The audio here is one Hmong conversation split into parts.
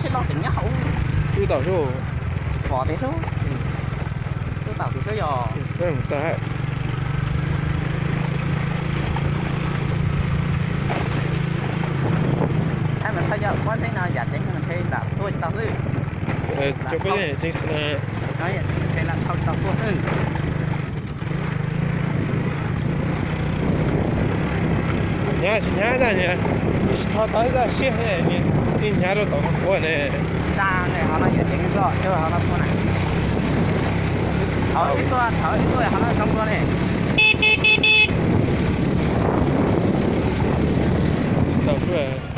Tsheb loj tseem nyob hauv. Tub tau sub. Pom tias sub. Tub tau tias sub yog. Xa hab. Thaum mas txhob coj pob zeb no yam ceev ntshe lam tuaj tsis tau xwb. Cov pob zeb ceev ntshe lam thauj tsis tau tuaj xwb. Hnyav tsis hnyav ntag, tsis tho tau ib zaj siab, hnyav rau tom qhov qhuav ne. Tsa ne, ho no yog ceev zog, ho no tuaj na. Thaum ib tuaj, thaum ib tuaj ho no zoo dua ne. Tsis tau sub.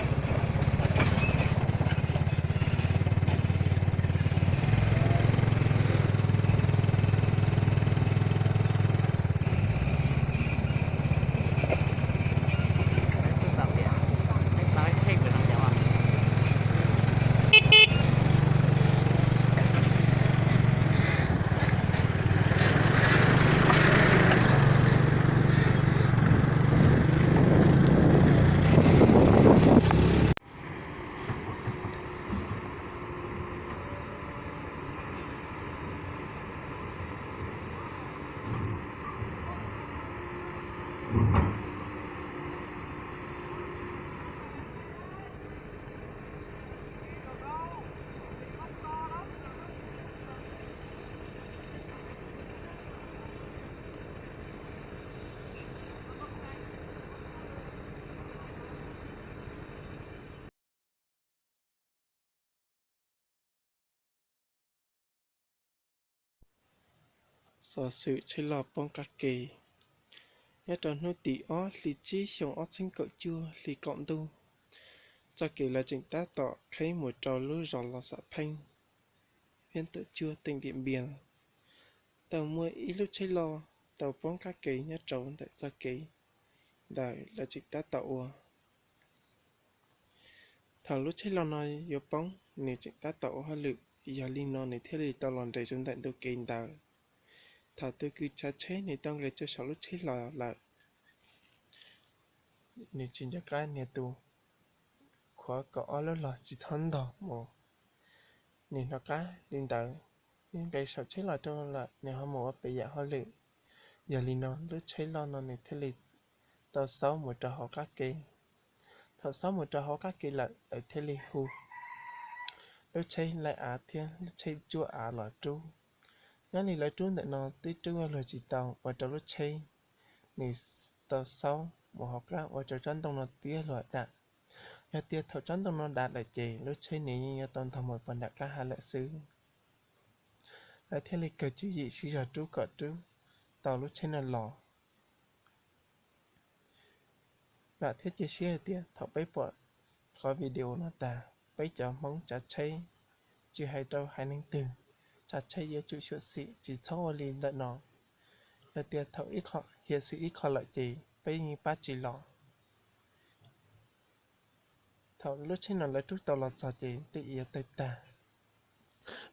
Xov xwm tsheb loj poob qab ke. Nyob rau hnub tim ob hli tsib xyoo ob txhiab kaum cuaj hli kaum ntuj, txoj kev lawv tseem tab tom qheb mus rau lub zos Los Xam Pheej, phiab Tuam Cuaj, teem Diam Npias, tau muaj ib lub tsheb loj tau poob qab ke nyob rau ntawm txoj kev ntawd lawv tseem tab tom ua. Thaum lub tsheb loj no yuav poob, nws tseem tab tom ua hauj lwm, yog li no nws thiaj li tau los nres rau ntawm ntug kev ntawd. Thaum tus kws tsav tsheb nws tau nqes rau saum lub tsheb los lawm, nws tsis nco qab nias tus khuav kom ob lub los tsis txhob ntog mus. Nws hnov qab li ntawd, nws nqes saum tsheb los rau lawm, nws ho mus ua pem yam hauj lwm. Yog li no lub tsheb loj no nws thiaj li tau xaub mus rau hauv qab ke. Thaum xaub mus rau hauv qab ke lawm, lawv thiaj li hu lub tsheb laij av thiab lub tsheb cuab av los rub. Nyob li lawv rub ntawm no twb rub luag tsis tau, ua rau lub tsheb nws tau xaub mus hauv qab ua rau tsob ntoo no tiab luag dam. Yog tias thaum tsob ntoo no dam lawm ces lub tsheb nws yeej yuav tau ntog mus pog nram qab hav lawm xwb. Lawv thiaj li kawg tswv yim sib zog rub kom rub tau lub tsheb no los. Vam thiab cia siab hais tias thaum peb pom qhov video no tag, peb cov Hmoob tsav tsheb, tsis hais rau haiv neeg twg, tsav tsheb yuav tsum xyuam xim tsis txhob ua li ntawm no. Yog tias thaum ib qho hiam xwm ib qho lawm ces peb yeej pab tsis los. Thaum lub tsheb no lawv rub tau los txog ces tej yuav tawg tag.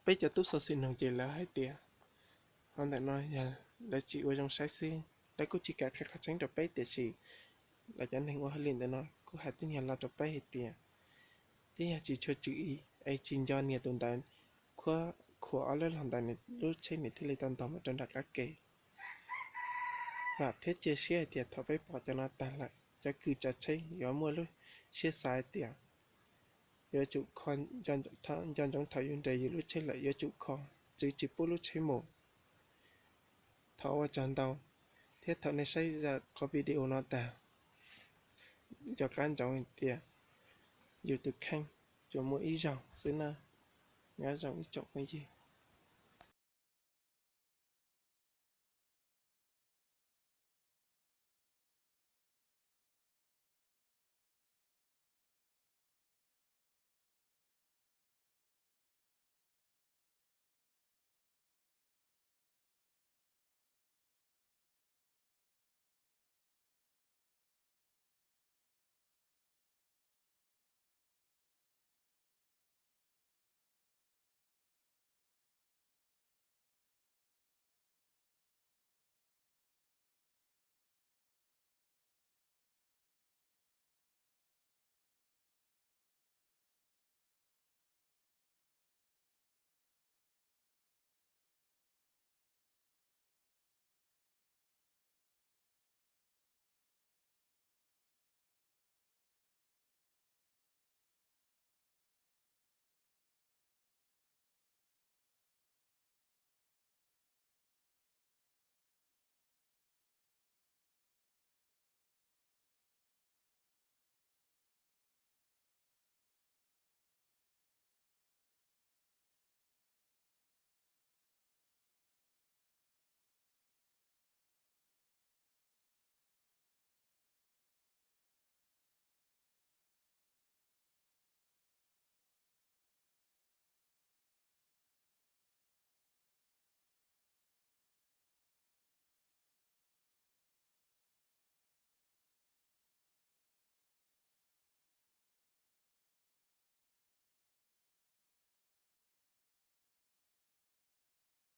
Peb cov tub xov xwm noog ces lawv hais tias, qhov ntawm no yog lawv tsis ua zoo saib xwb, lawv kuj tsis kam qhia qhov tseeb rau peb, tiam sis lawv cov neeg ua hauj lwm ntawm no kuj hais tib nyuag lo rau peb hais tias, twb yog tsis tshua tswm ib es tsis nco nias tus ntawd khuab khuam ob lub los ntawd, lub tsheb nws thiaj li tau ntog mus rau nram qab ke. Vam thiab cia siab hais tias thaum peb pom cov no tag lawm, cov kws tsav tsheb yuav muaj lub siab xav hais tias yuav tsum kho, nco ntsoov thaum yus nres yus lub tsheb lawm yuav tsum kho, txwv tsis pub lub tsheb mus. Thov ua tsaug ntau, thiab thaum nej saib qhov video no tag, nco qab ntsoov hais tias yus tus kheej tsuas muaj ib zaug xwb na. Nyob zoo ib tsoom phooj ywg.